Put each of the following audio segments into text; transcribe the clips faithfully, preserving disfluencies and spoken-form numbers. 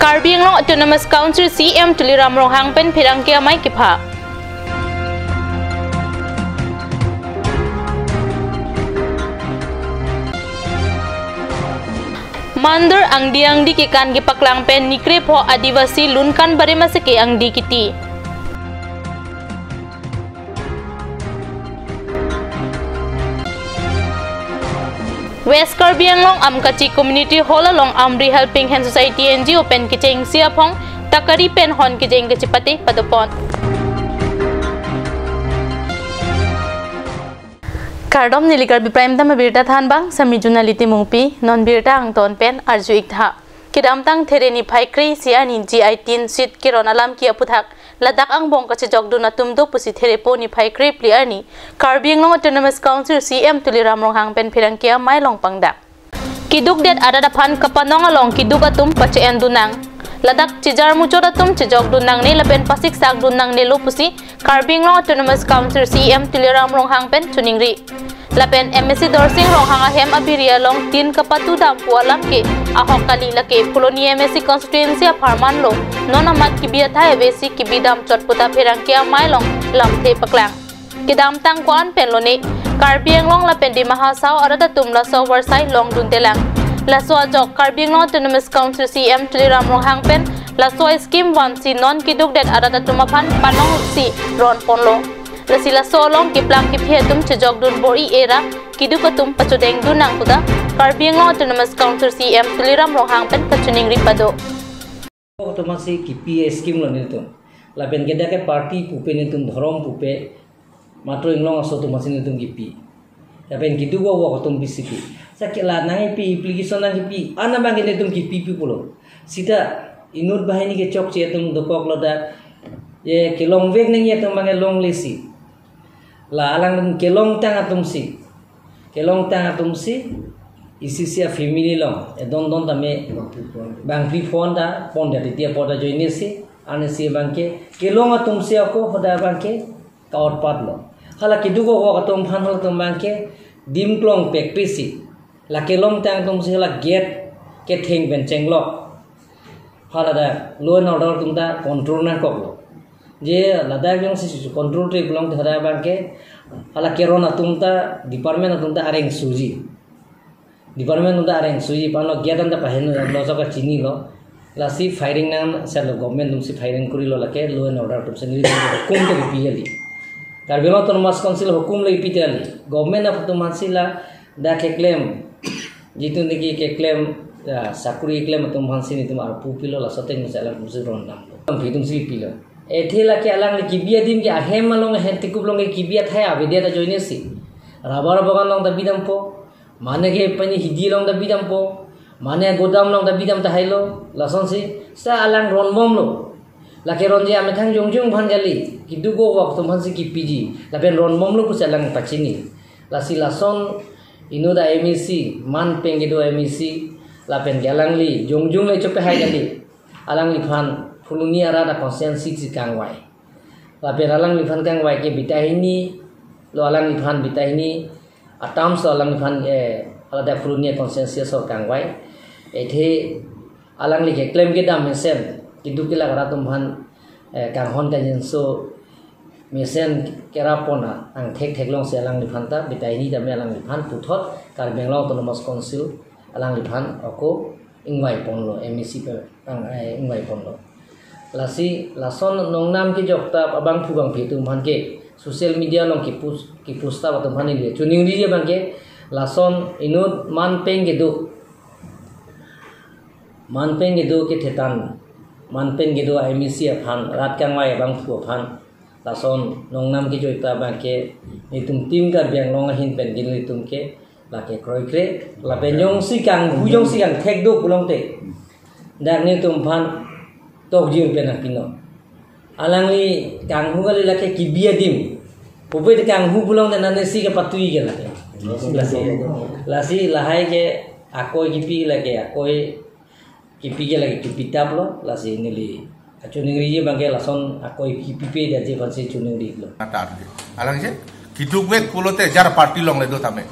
Karbi Anglong Autonomous Council C E M Tuliram Ronghang pen pherangke amei kepha. Mandur angdi angdi kekan kepaklang pen nikrepho Adivasi lunkan barim aseke angdi kiti. West Karbi Anglong Amkachi Community Hall along Amri Helping Hand Society N G O pen kechengsi aphong takari pen hon kejeng kachipate padopon. Kardom, neli Karbi Prime Time abirta thanbang, sami Junali Timungpi, non birta angton pen arju-ik tha. Kedamtang There niphai kre-isi arni G I tin seat keron alam ke aphuthak ladak angbong kachejokdun atum do pusi Therepo niphai krephli arni Karbi Anglong Autonomous Council C E M Tuliram Ronghang pen pherangke amei along pangdak. Kedukdet arat aphan kapanong along keduk atum pache-endun nang. Ladak chejar muchot atum chejokdun nangne lapen pasiksakdun nangnelo pusi Karbi Anglong Autonomous Council C E M Tuliram Ronghang pen choningri. Lapen M A C Dorsing Ronghang ahem abiri along tin kapatudam pu alam ke ahok kali, lake Phuloni M A C constituency apharman lo, non amat kebi athai avesi kebidam chot puta pherangke amei along lamthe paklang. Kedamtang ko-an pen lone Karbi Anglong lapen Dima Hasao arat atum laso varsai longdundelang. Laso ajok Karbi Anglong Autonomous Council C E M Tuliram Ronghang pen laso scheme vansi non kedukdet arat atum aphan panongsi ronponlo. Lasi laso along keplang kephi atum chejokdun bor-i era keduk atum pachudengdun nang puta Karbi Anglong Autonomous Council C E M Tuliram Ronghang pen kachoningri pado. Atum si kipi scheme lo nelitum. Lapen kedak ke party pupe nelitum, dhorom pupe, matro inglong aso atum si nelitum kipi. Lapen keduk wok wok atum B C P. Sa ke la nangkipi, application nangkipi, ana bang nelitum kipi pi pulo. Sita inut banghini kechokche atum dokok lo dak. Ye kelongvek nangji atum bang longle si. La alang kelongtang atum si. Kelongtang atum si, isi isi a family along, edon don tame, bangphli phone ta, phone ta titi apor ta joine si, arnisi bang ke, kelong atum si ako, hoda bang ke, ka-ot patlo. Hala keduk wok wok atum aphan halatum bang ke, dim klong pekpe si. La kelongtang atum si hala gate, ketheng pen chenglok. Hala dak law and order atum ta control nangkoklo. Je ladak jongsi control te pulote hala bang ke, hala keron atum ta, department atum ta areng suji. Department atum ta areng suji, pano gate anta pahen lo, lo so kachinilo. Lasi firing nang selo, government atum si firing kurilo, lake law and order atum si nelitum hukum ta kipi kali. Karbi Anglong Autonomous Council hukum le kipi kali. Government atum aphan si la dak keklem, jitu niki keklem, ya, sakuri keklem atum aphan si nelitum arpu pilo, laso ateng si alang atum si rondamlo. Alang atum si pilo. Ethe lake alangli kebi adim ke ahem along, ahem tikup along ke kebi athai avedet ajoine si. Rubber bagan along ta bidampo. Mane ke pani hidi along ta bidampo. Mane godam along ta bidam tahailo. Lasonsi, sa alang ronbomlo. Lake ronji amethang jongjong aphan kali. Keduk wok wok atum aphan si kipiji. Lapen ronbomlo pusi alang pachini. Lasi lason inut a M A C, man peng kedo M A C, lapen ke alangli jongjong le chopehai kali. Alangliphan Phuloni arat a constituency si kangvai. Lapen alangliphan kangvai ke bitahini lo, alangliphan bitahini a terms lo alangliphan, eh, alada Phuloni a constituency aso kangvai. Ethe alangli keklem kedam mesen, keduk kelak arat atum aphan, eh, kanghon kangjinso mesen kerap pon angthek theklong si alangliphan ta, bitahini tame alangliphan puthot Karbi Anglong Autonomous Council alangliphan ako ingvai ponlo, M A C pe, ang, eh, ingvai ponlo. Lasi, lason nongnam kejok ta abangphu bangphi atum aphan ke, social media along kipost, kipost ta atum aphan ili. Choningriji bang ke, lason inut man peng kedo. Man peng kedo kethetan. Man peng kedo M A C aphan, rat kangvai abangphu aphan. Lason nongnam kejoi ta bang ke, nelitum Team Karbi Anglong ahin pen ke nelitum ke, lake kroikre, lapen jongsi kanghu jongsi kangthek do pulote. Dak nelitum aphan tokjir pen nangpinon. Alangli kanghu kali, lake kebi adim. Pupe te kanghu pulote nangne si kepatui ke lake. Lasi, lasi lahai ke akoi kipi lake, akoi kipi ke lake kipi tap lo, lasi neli. Achoningriji bang ke lason akoi kipipe dia je aphan si choningri lo. Atar ke. Alang je, keduk vek pulote jar party along le do tame.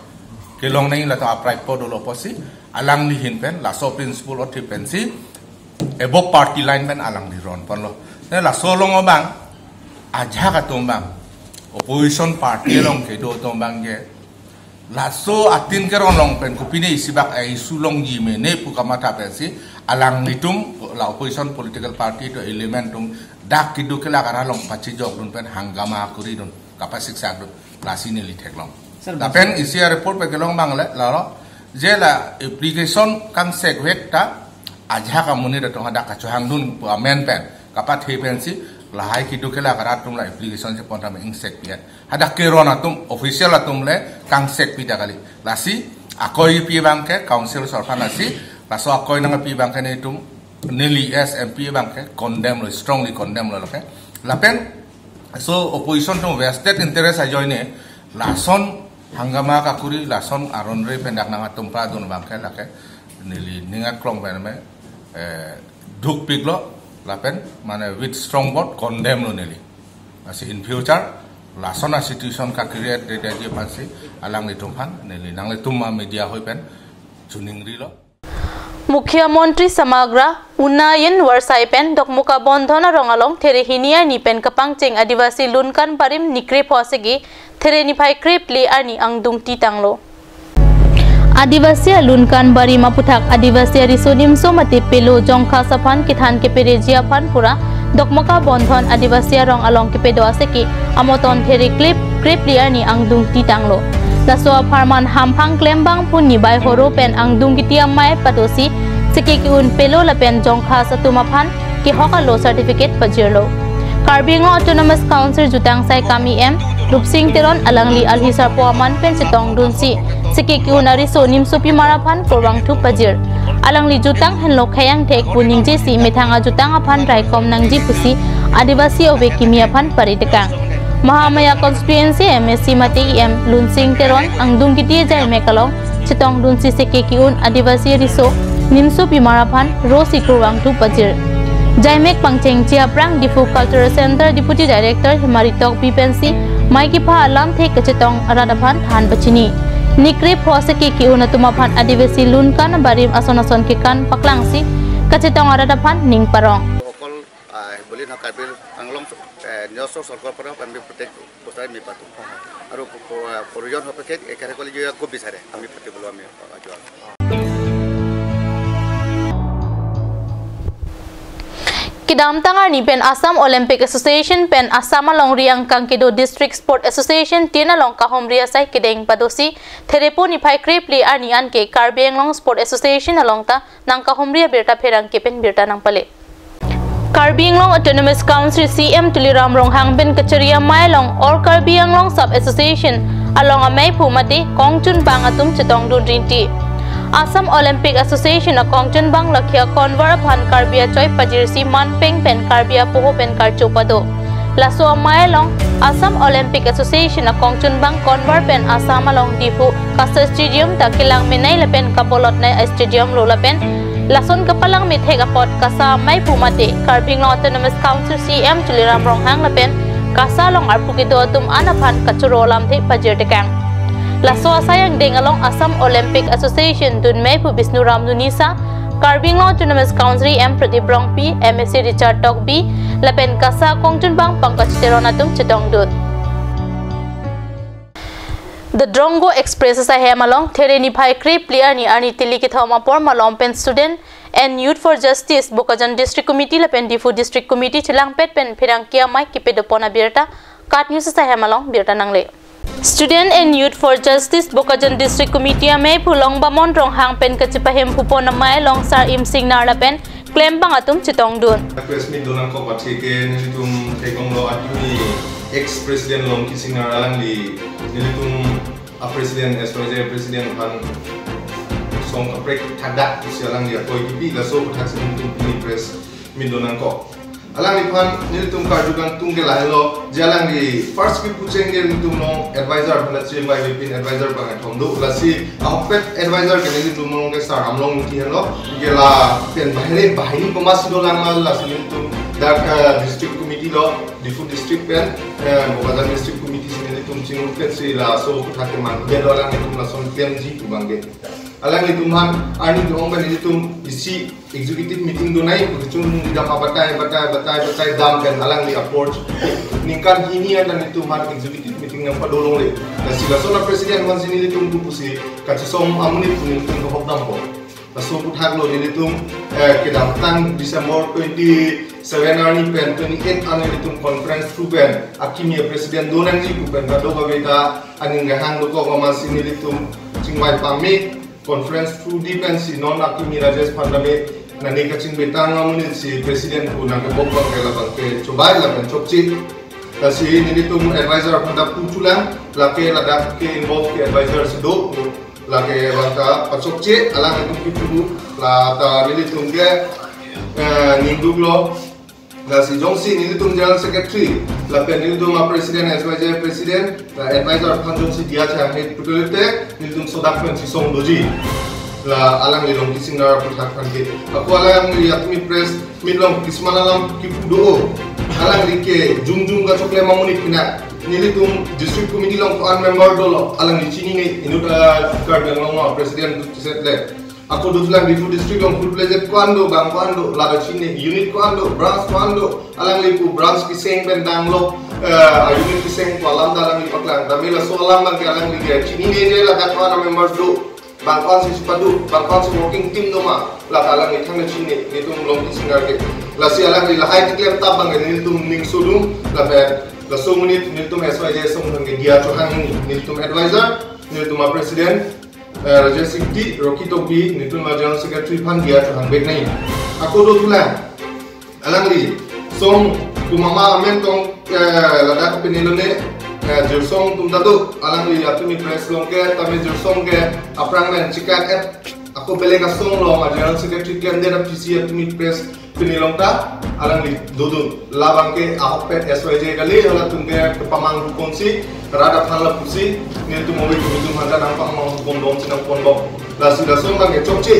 Kelong nangji latum aphrang po dolo pusi, alangli ahin pen, laso principle othe pensi, above party line pen alangli ronponlo. Ne laso along abang, ajahak atum abang, opposition party along kedo atum abang ke, laso atin keron along pen kopine isibak a-issue longji mene pu kamatha pensi, alanglitum la opposition political party atum element atum dak kedo kelak arat along pachijokdun pen hangama kuridun, kapasiksakdun, lasi neli theklong. Sir, lapen isi a-report pen kelong abang le, lalo, je la application kangsekvek ta, ajahak amonit atum hadak kachohangdun pu amen pen, kapathe pensi, lahai kedo kelak arat atum la application chepon tame ingsekpi-et. Hadak keron atum, official atum le kangsekpi ta kali. Lasi, akoi pi abang ke, council sor aphan lasi, laso akoi nangpi abang ke netum, neli as M P abang ke, condemn lo, strongly condemn lo lake. Lapen, so opposition atum vested interest ajoine, lason hangama kakuri, lason aron re pen dak nangtum pradun abang ke lake, neli ning aklong pen me, eh, dukpiklo, lapen, mane with strong word, condemn lo neli. Lasi in future, lason a-situation ka-create de de ji aphansi, alanglitum aphan, neli nanglitum a-media hoi pen, chuningrilo. Mukhyamantri Samagra Unnayan Varsai pen Dokmoka Bandhan arong along There hini arni pen kapangcheng Adivasi Lunkan Barim Nikre Phosegi There niphai krephli arni angdung titanglo. Adivasi Lunkan Barim aputhak Adivasi ariso nimso mate pelo jongkhas aphan kethan kepereji aphan pura Dokmoka Bandhan Adivasi arong along kepedo aseke amoton There krep krephli arni angdung titanglo. Laso apharman hamphang klembang pu nibai horo pen angdung kiti amei padosi seke ke-un pelo lapen jongkhas atum aphan kehok alo certificate pajirlo. Karbi Anglong Autonomous Council jutang saikam E M Rupsing Teron alangli alhi sarpo aman pen chetongdunsi seke ke-un ariso nimsopimar aphan kurvangthu pajir. Alangli jutang henlo khei angthek pu ningjesi methang ajutang aphan raikom nangji pusi Adivasi ove kimi aphan paritekang. Mahamaya constituency M A C mate E M Lunsing Teron angdung kiti jaimek along chetongdunsi seke ke-un Adivasi riso nimsopimar aphan rosi kurvangthu pajir. Jaimek pangchengji aphrang Diphu Cultural Center Deputy Director Hemari Tokbi pensi mei kepha alamthe kachetong arat aphan than pachini. Nikre pho seke ke-un atum aphan Adivasi Lunkan Barim ason ason kekan paklangsi kachetong arat aphan ning parong. সকল, আহ, বুলি নহয়, কাৰ্বি আংলং, এ, নিজস্ব চৰকাৰৰ পৰা আমি প্ৰত্যেক বছৰে আমি পাতোঁ। আৰু প-, প-, প্ৰয়োজন সাপেক্ষে একেলগে খুব বিচাৰে আমি পাতিবলৈ আমি আগ্ৰহ। Kedamtang arni pen Assam Olympic Association pen Assam alongri angkang kedo District Sport Association tin along kahumri asai kedeng padosi Therepo niphai krephli arni anke Karbi Anglong Sport Association along ta nangkahumri abirta pherangke pen birta nangpale. Karbi Anglong Autonomous Council C M Tuliram Ronghang pen kachari amei along All Karbi Anglong Sub Association along ameiphu mate kongchunbang atum chetongdun rinti. Assam Olympic Association akongchunbang lakhia konvar aphan Karbi achoi pajirsi manpeng pen Karbi apoho pen karcho pado. Laso amei along Assam Olympic Association akongchunbang konvar pen Assam along Diphu KASA Stadium ta kelang menei lapen kabolot nei stadium lo lapen lason kapalang methek apot KASA ameiphu mate Karbi Anglong Autonomous Council C M Tuliram Ronghang lapen KASA along arpu kedo atum an aphan kachoro alamthe pajirtekang. Laso asai angdeng along Assam Olympic Association dun meiphu Bisnu Ram Nunisa, Karbi Anglong Autonomous Council M Pradip Rongpi, M A C Richard Tokbi, lapen KASA kongchunbang Pankaj Teron atum chetongdun. The Drongo Express asai hem along There niphai krephli arni arni tili kethom apor malom pen Student and Youth for Justice Bokajan District Committee lapen Diphu District Committee chelangpet pen pherangke amei kepedopon abirta KAT News asai hem along birta nangle. Student and Youth for Justice Bokajan District Committee ameiphu Longbamon Ronghang pen kachepahem phupon amei along Sar Imsing Nar lapen klembang atum chetongdun. Press meet donangkok atheke nelitum theklonglo, arni ex-president Longki Singnar alangli nelitum a-president, S Y J president aphan song kaprek thadak pusi alangli akoi kipi, laso aphuthak si nelitum pini press meet donangkok. Alangliphan nelitum karju kangtung ke lahelo, je alangli first kipu cheng ke nelitum along advisor aphan la chim bai bipin advisor bang athom do, lasi ahokpet advisor ke nelitum along ke Sar Amlong Ingti henlo, ke lapen banghini banghini komasi dolang ma, lasi nelitum dak, eh, district committee lo, Diphu district pen, eh, Bokajan district committee si nelitum chingrum pensi laso aphuthak ke mangke dolang nelitum lason P M G pu bangke. Alanglitum aphan arni do-ong pen nelitum isi executive meeting donai pu kechun neli dam abatai, batai, batai, batai dam pen alangli approach. Ningkan hini anta nelitum aphan executive meeting nangpado longle. Lasi lason a-president aphansi nelitum pu pusi kachesong amonit pu nelitum kehok dampo. Laso aphuthak lo nelitum, eh, kedamtang December twenty-seven arni pen twenty-eight arni nelitum conference through pen akimi a-president do nangji pu pen kadokave ta aning kehang dokok amatsi nelitum chingvai pame conference through di pensi non akimi Rajesh aphan tame nani kachingbetang amonit si president pu nangkebok abang ke labang ke chobai lapen chokche. Lasi nelitum advisor aphan ta pu chulang, lake ladak ke involve ke advisor si do, lake abang ta pachokche, alanglitum kipu, la ta nelitum ke, eh, ningduk lo. Lasi jongsi nelitum general secretary, lapen nelitum a-president, S Y J president, la advisor aphan jongsi diya chehang he putulote, nelitum sodak pen chesong doji. La alangli Longki Singnar aphuthak aphan ke. Ako alangli akimi press meet along kisman alam kipu do. Alangli ke jum jum kachokle amonit pina. Nelitum district committee along ko-an member dolo. Alangli chinine, inut a-Karbi Anglong a-president tu chisetle. Ako dothulang Diphu district along full fledged ko-an do, bang ko-an do, lada chinine, unit ko-an do, branch ko-an do. Alangli pu branch keseng pen danglo, eh, unit keseng pu alam ta alangli paklang. Tame laso alam abang ke alangli ke chinine je ladak ko-an member do. Bang ko-an si chepado, bang ko-an si working team do ma, la ta alangli thangnat chinine, nelitum Longki Singnar ke. Lasi alangli lahai keklem tap abang ke nelitum ning sodung, lapen laso amonit nelitum S Y J asong abang ke diya chohang hini, nelitum advisor, nelitum a-president, eh, Rajesh Ingti, Rocky Tokbi, nelitum a-general secretary aphan diya chohang bek nai. Ako dothulang. Alangli song kumama amen tong, eh, ladak pini lone, eh, jirsong atum ta do, alangli akimi press along ke, tame jirsong ke aphrang pen chikat et, ako belek asong along a-general secretary candidate a-P C akimi press pini along ta, alangli dodun, labang ke ahok pen S Y J kali, halatum ke kepamanghu ponsi, rat aphan lapusi, nelitum ove tum itum aphan ta nangpamanghu pon bom si nangpon bom. Lasi lason abang ke chokche.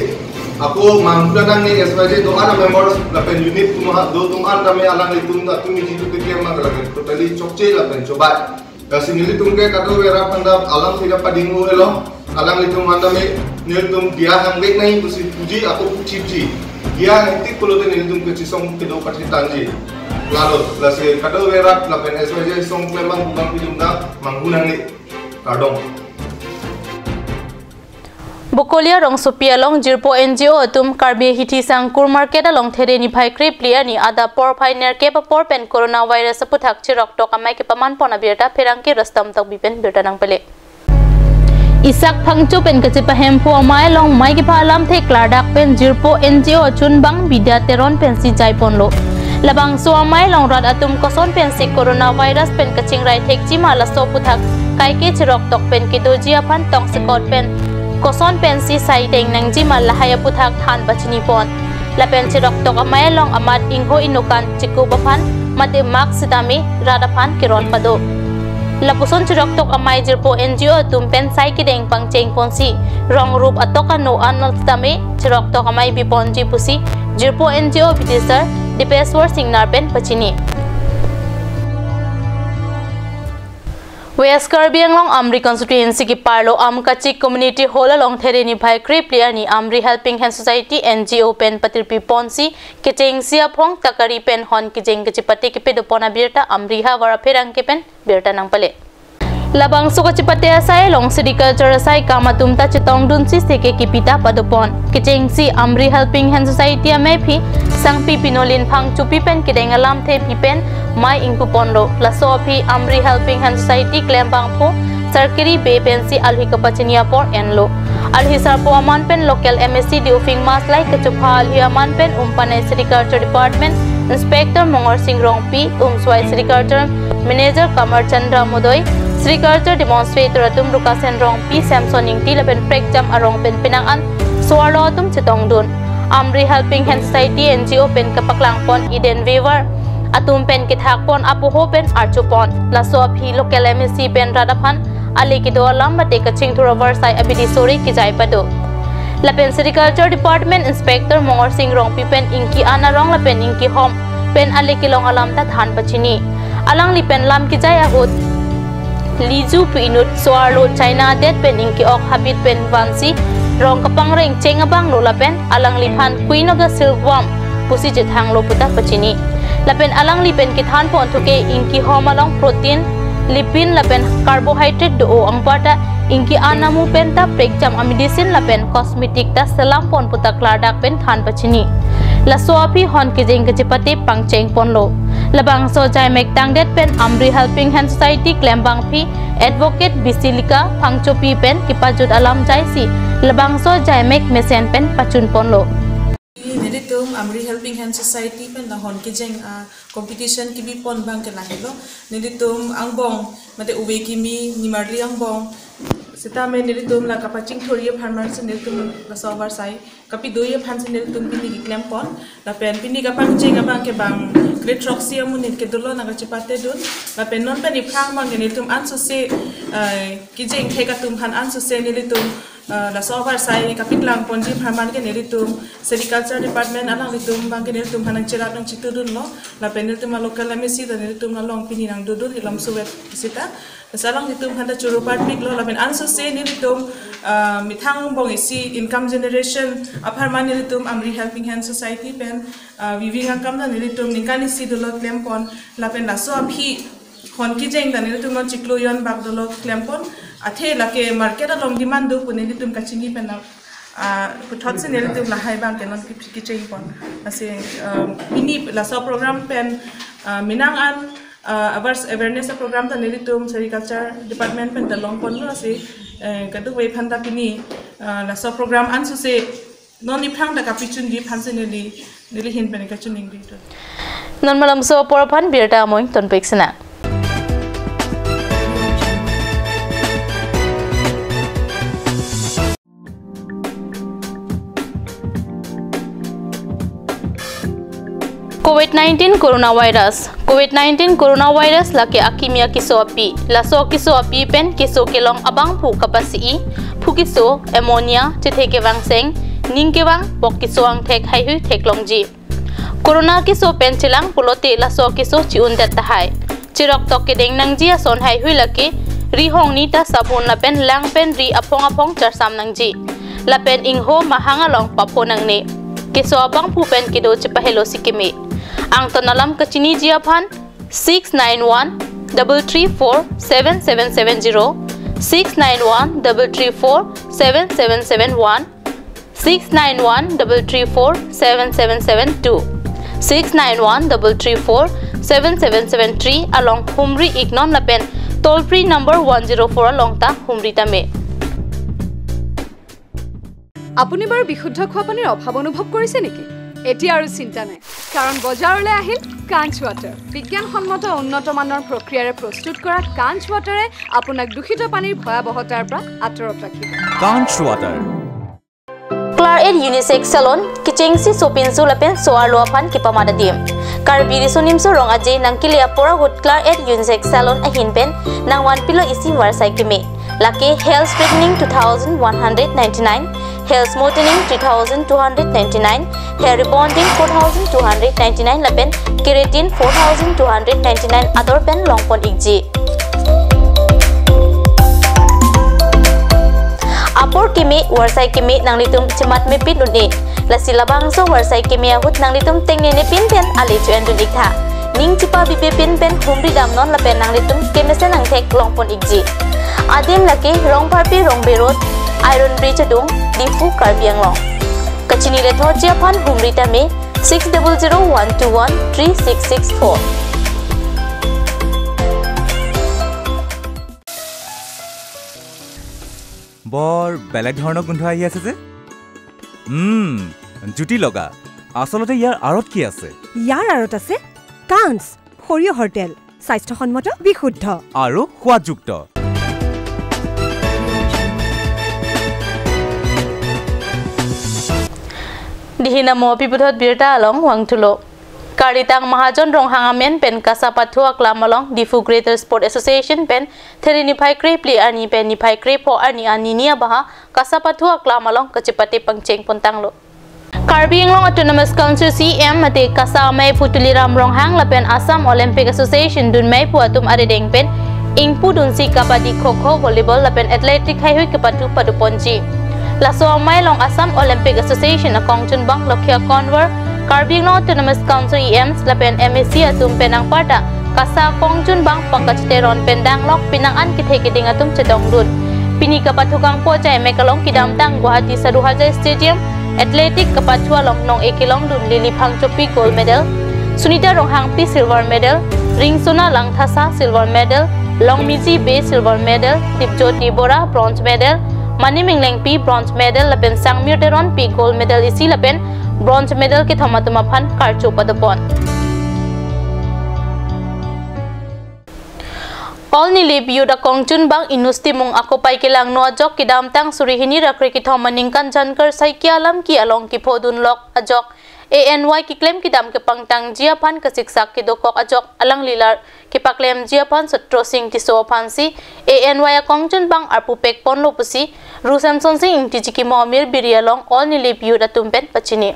Ako manghu nangne S Y J do-an a-members lapen unit atum ha do atum an tame alanglitum ta tumi jitu keklem abang lake totally chokche lapen chobai. Lasi nelitum ke kadokave rat aphan ta alamthe ta padinghu helo. Alanglitum aphan tame nelitum diya hang bek nai pusi puji ako puchipji. Diya hang tik pulote nelitum ke chesong kedo pathe tangji. Lalo, lasi kadokave rat lapen S Y J song klem abang bubang pidum ta manghu nangne. Kardom. Bokolia rongsopi along jirpo N G O atum Karbi Hithi Sangkur Market along There niphai krephli arni adap porphai nerkep apor pen coronavirus aphuthak chiroktok amei kepaman pon abirta pherangke Rustom Tokbi pen birta nangpele. Isak Phangcho pen kachepahemphu amei along mei kepha alamthe klardak pen jirpo N G O achunbang Bidya Teron pensi jai ponlo. Labangso amei along rat atum koson pensi coronavirus pen kachingrai thekji ma laso aphuthak kaike chiroktok pen kedoji aphan tongsekot pen koson pensi sai deng nangji ma lahai aphuthak than pachini pon. Lapen chiroktok amei along amat ingho inokan chikup aphan mate mask sitame rat aphan keron pado. Lapuson chiroktok amei jirpo N G O atum pen sai kedeng pangcheng ponsi rong rup atok ano an sitame chiroktok amei biponji pusi jirpo N G O bidisar Dipeswar Singnar pen pachini. West Karbi Anglong Amri constituency keparlo Amkachik Community Hall along There niphai krephli arni Amri Helping Hand Society N G O pen patirpi ponsi kechengsi aphong takari pen hon kejeng kachepate kepedo pon abirta Amri havar apherangke pen birta nangpele. Labangso kachepate asai along sericulture asai kam atum ta chetongdunsi seke kepita pado pon. Kechengsi Amri Helping Hand Society amei aphi Sangpi Pinolin Phangchopi pen kedeng alamthe aphi pen mei ingpu ponlo. Laso aphi Amri Helping Hand Society klembangpo Sarkiri Bey pensi alhi kapachini apor enlo. Alhi sarpo aman pen local M A C Deophieng Maslai, kachopha alhi aman pen Umpanai Sericulture Department Inspector Mongorsing Rongpi, Umswai Sericulture Manager Kamar Chandra Modoi, Sericulture Demonstrator atum Rukasen Rongpi, Samson Ingti lapen prekjam arong pen penang an so-arlo atum chetongdun. Amri Helping Hand Society N G O pen kapaklang pon Eden Weaver atum pen kethak pon apoho pen archo pon. Laso aphi local M A C pen rat aphan ale kedo alam mate kachingthur avarsai abidi sore kejai pado. Lapen Sericulture Department Inspector Mongorsing Rongpi pen ingki an arong lapen ingki hom pen ale kelong alam ta than pachini. Alangli pen lam kejai ahut Liju pu inut so-arlo China adet pen ingki ok habit pen vansi rong kapangreng cheng abang lo lapen alangliphan Queen of the Silkworm pusi chethanglo puta pachini. Lapen alangli pen kethan pon thuke ingkihom along protein, lipin lapen carbohydrate do-o anparta ingki-an amu penta prekjam a medicine lapen cosmetic ta selam pon puta klardak pen than pachini. Laso aphi hon kejeng kachepate pangcheng ponlo. Labangso jaimek tangdet pen Amri Helping Hand Society klembangpi Advocate Basilika Phangchopi pen kepajut alam jaisi labangso jaimek mesen pen pachun ponlo. Nelitum Amri Helping Hand Society pen la hon kejeng a competition kebi pon abang ke lahelo. Nelitum angbong mate ove kimi nimarli angbong sitame nelitum la kapachingthurji apharman si nelitum laso avarsai kapidoi aphan si nelitum pini keklem pon. Lapen pini kapangcheng abang ke bang grade throksi amonit kedolo nangkachepate dun. Lapen non pen iphrang abang ke nelitum ansose, eh, kejeng thek atum aphan ansose nelitum, eh, laso avarsai kapaklang ponji apharman ke nelitum Sericulture Department alanglitum abang ke nelitum aphan nangcherap nangchitudunlo. Lapen nelitum a local M A C ta nelitum along pini nangdodun ilom suwet sita. Laso alanglitum aphanta choro parpiklo lapen ansose nelitum, ah, methang angbong isi income generation apharman nelitum Amri Helping Hand Society pen, ah, weaving akam ta nelitum ningkan isi dolo klem pon lapen laso aphi hon kejeng ta nelitum non chiklo jon bak dolo klem pon. Athe lake market along demand do pu nelitum kachini pen, ah, puthot si nelitum lahai abang ke non ke-, kecheng pon. Lasi, ah, pini laso program pen, ah, menang an, ah, aware-, awareness program ta nelitum Sericulture Department pen ta long ponlo si, eh, kadokave aphanta pini, ah, laso program ansose non iphrang ta kapichunji aphan si neli, neli ahin pen kachoningri tu. Non malomso apor aphan birta amoing tonpik sina. Covid nineteen coronavirus. Covid nineteen coronavirus lake akimi akeso api. Laso keso api pen keso kelong abangphu kapasi-i, phu keso, pneumonia, chethe kevangseng, ning kevang, pok keso angthek haihui theklongji. Corona keso pen chelang pulote laso keso chi-undet tahai. Cherok tok kedeng nangji ason haihui lake, ri hongni ta sabun lapen lang pen ri aphong aphong charsam nangji. Lapen ingho mahang along papho nangne. Keso abangphu pen kedo chepahelo si keme. Angtan alam kachiniji aphan six nine one double three four seven seven seven zero, six nine one double three four seven seven seven one, six nine one double three four seven seven seven two, six nine one double three four seven seven seven three along humri iknon lapen toll free number one zero four along ta humri tame. আপুনি বাৰু বিশুদ্ধ খোৱা পানীৰ অভাৱ অনুভৱ কৰিছে নেকি? এতিয়া আৰু চিন্তা নাই, কাৰণ বজাৰলৈ আহিল কাঞ্চ ৱাটাৰ। বিজ্ঞানসন্মত উন্নত মানৰ প্ৰক্ৰিয়াৰে প্ৰস্তুত কৰা কাঞ্চ ৱাটাৰে আপোনাক দূষিত পানীৰ ভয়াৱহতাৰ পৰা আঁতৰত ৰাখিব। Kanch Water. Claret Unisex Salon, kechengsi sopinso lapen so-arlo aphan kepamat adim. Karbi Riso Nimso Rong Aje nangkele apor ahut Claret Unisex Salon ahin pen nangvanpilo isi varsai keme. Lake hair straightening two thousand one hundred ninety-nine, hair smoothening three thousand two hundred ninety-nine, hair rebonding four thousand two hundred ninety-nine lapen keratin four thousand two hundred ninety-nine ador pen longpon ikji. Apor keme, varsai keme nanglitum chematmepin un-e. Lasi labangso varsai keme ahut nanglitum tengnenepin pen ale cho-endun iktha. Ning chepabibepin pen humri damnon lapen nanglitum kemesen angthek longpon ikji. Adim lake Rongpharpi Rongbe Road, Iron Bridge adung, Diphu, Karbi Anglong. Kachini lethotji aphan humri tame six double zero one two one three six six four. বৰ বেলেগ ধৰণৰ গোন্ধ আহি আছে যে। উম, জুতি লগা। আচলতে ইয়াৰ আঁৰত কি আছে? ইয়াৰ আঁৰত আছে কাঞ্চ, সৰিয়হৰ তেল, স্বাস্থ্যসন্মত, বিশুদ্ধ। আৰু সোৱাদযুক্ত। Dihina mo piputhot birta along vangthulo. Karitang Mahajon Ronghang amen pen Kasa Pathu aklam along Diphu Greater Sport Association pen Theri niphai krephli arni pen niphai krepho arni anini abaha Kasa Pathu aklam along kachepate pangcheng pontanglo. Karbi Anglong Autonomous Council C E M mate Kasa Amei Pu Tuliram Ronghang lapen Assam Olympic Association dunmei pu atum arideng pen ingpu dunsi kabaddi, kho kho, volleyball lapen athletic haihui kepathu paduponji. Laso amei along Assam Olympic Association akongchunbang Lokhya Konwar, Karbi Anglong Autonomous Council E Ms lapen M A C atum pen anparta KASA akongchunbang Pankaj Teron pen danglok pinang an kethe keding atum chetongdun. Pini kapathukangpo ajaimek along kedamtang Guwahati Saruhajai Stadium Athletic kapathu along nong-e kelongdun Lily Phangchopi gold medal, Sunita Ronghangpi silver medal, Ringsona Langthasa silver medal, Longmiji Bey silver medal, Dipjyoti Bora bronze medal, Manim Englengpi bronze medal lapen Sangmir Teronpi gold medal isi lapen bronze medal kethom atum aphan karcho padopon. All Nilip Youth akongchunbang Inus Timung akopai kelangno ajok kedamtang suri hini ra kre kethom aningkan Janker Saikia Lamki along kephodunlok ajok A N Y keklem kedam kepangtangji aphan kasiksak kedokok ajok alangli lar kepaklemji aphan Sotro Sing Tisso aphansi A N Y akongchunbang arpu pekponlo pusi Ru Samson Sing Ingtiji Kimo Amir Biri along All Nilip Youth atum pen pachini.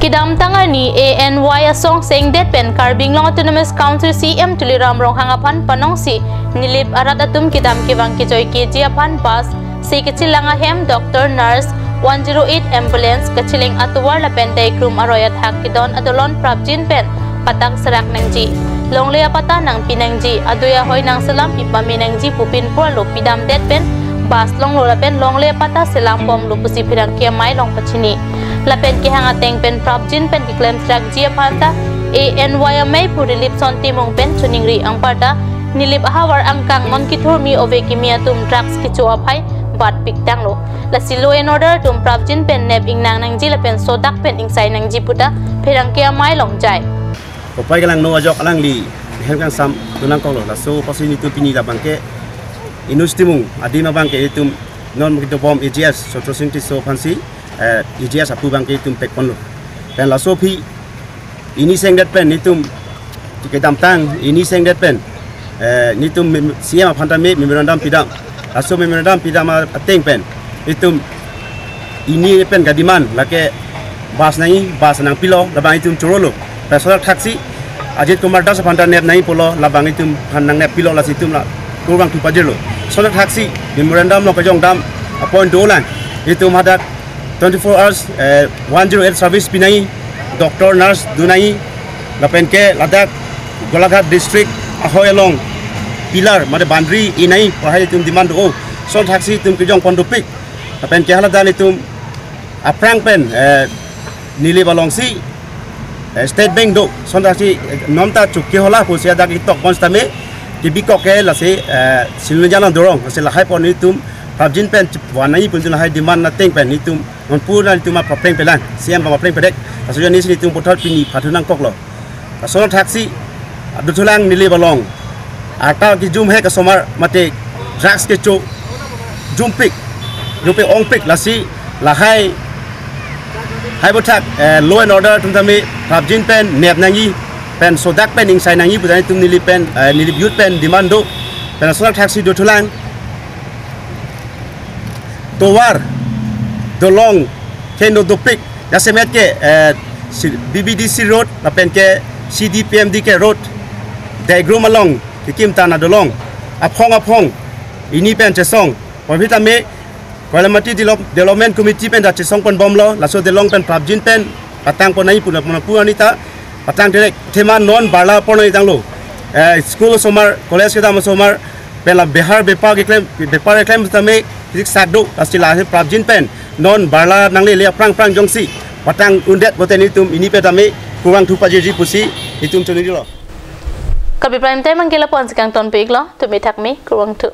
Kedamtang arni A N Y asong sengdet pen Karbi Anglong Autonomous Council C M Tuliram Ronghang aphan panongsi Nilip arat atum kedam kevang kejoi keji aphan bus, se kechelang ahem, doctor, nurse, one zero eight ambulance, kachelang atovar lapen dei krum aroi athak kedon adolon prapjin pen patak serak nangji, longle apatta nangpi nangji, adui ahoi nangselam pipame nangji pu pinpurlo pidamdet pen bus longlo lapen longle apatta selam bomlo pusi pherangke amei along pachini. Lapen kehang ateng pen prapjin pen keklem serakji aphan ta A N Y amei pu Rilipson Timung pen choningri anparta Nilip ahavar angkang non kethurmi ove kimi atum drugs kecho aphai batpik tanglo. Lasi law and order atum prapjin pen nep ingnang nangji lapen sodak pen ingsai nangji puta pherangke amei along jai. Kopai kelangno ajok alangli hem kangsam dun nangkoklo. Laso apotsi nelitum pini labang ke Inus Timung adim abang ke itum non kedobom A G S Sotro Sing Tisso aphansi, eh, A G S apu abang ke itum pekponlo. Pen laso aphi ini sengdet pen itum kedamtang ini sengdet pen, eh, nelitum mem-, C M aphan tame memorandum pidam. Laso memorandum pidam a-, ateng pen itum ini pen ka-demand lake bus nangji, bus nangpilo, labang itum chorolo. Pen sodak thaksi Ajit Kumar Das aphan ta nep nangji pulo, labang itum aphan nangnep pilo, lasi itum la kurvangthu pajirlo. Sodak thaksi memorandum along kejongdam a-point dolang, itum hadak twenty-four hours, eh, one zero eight service pi nangji, doctor, nurse do nangji, lapen ke ladak Golaghat district ahoi along pillar mate boundary e nangji pu hai itum demand do. Sodak thaksi itum kejongpon dopik. Lapen ke haladan itum aphrang pen, eh, Nilip alongsi, eh, State Bank do, sodak thaksi, eh, non ta chukki hola pusi adak itok pon sitame, kebikok ke lasi, eh, Silunjana dorong, lasi lahai pon itum prapjin pen wan nangji pu itum lahai demand ateng pen itum non pura itum aphan papleng pelang, C M aphan papleng pedek, laso jani si itum puthot pini phathu nangkoklo. Laso thaksi, dothulang Nilip along arta kejum hek asomar mate drugs kecho jumpik, jumpik ongpik, lasi lahai, hai bothak, eh, law and order atum tame prapjin pen nep nangji pen sodak pen ingsai nangji pu tame itum Nilip pen, eh, Nilip Youth pen demand do. Pen laso thaksi dothulang tovar, dolong, keno dopik, jasemet ke, eh, si-, B B D C road, lapen ke C D P M D K road, dei krum along kekim tana dolong aphong aphong ini pen chesong, pu aphi tame Koilamati Develop-, Development Committee pen ta chesong ponbomlo, laso dolong pen prapjin pen patang pon nangji pu, pu ani ta patang direct, athema non barla pon nangji tanglo. Eh, school asomar, college kedam asomar, pen la behar bepar keklem, bepar keklem tame siksak do, lasi lahai prapjin pen non barla nanglele aphrang aphrang jongsi patang undet pute nelitum ini pen tame kurvangthu pajirji pusi itum choningrilo. Karbi Prime Time abang ke lapu-an si kangton pik lo, tumi thakmi, kurvangthu.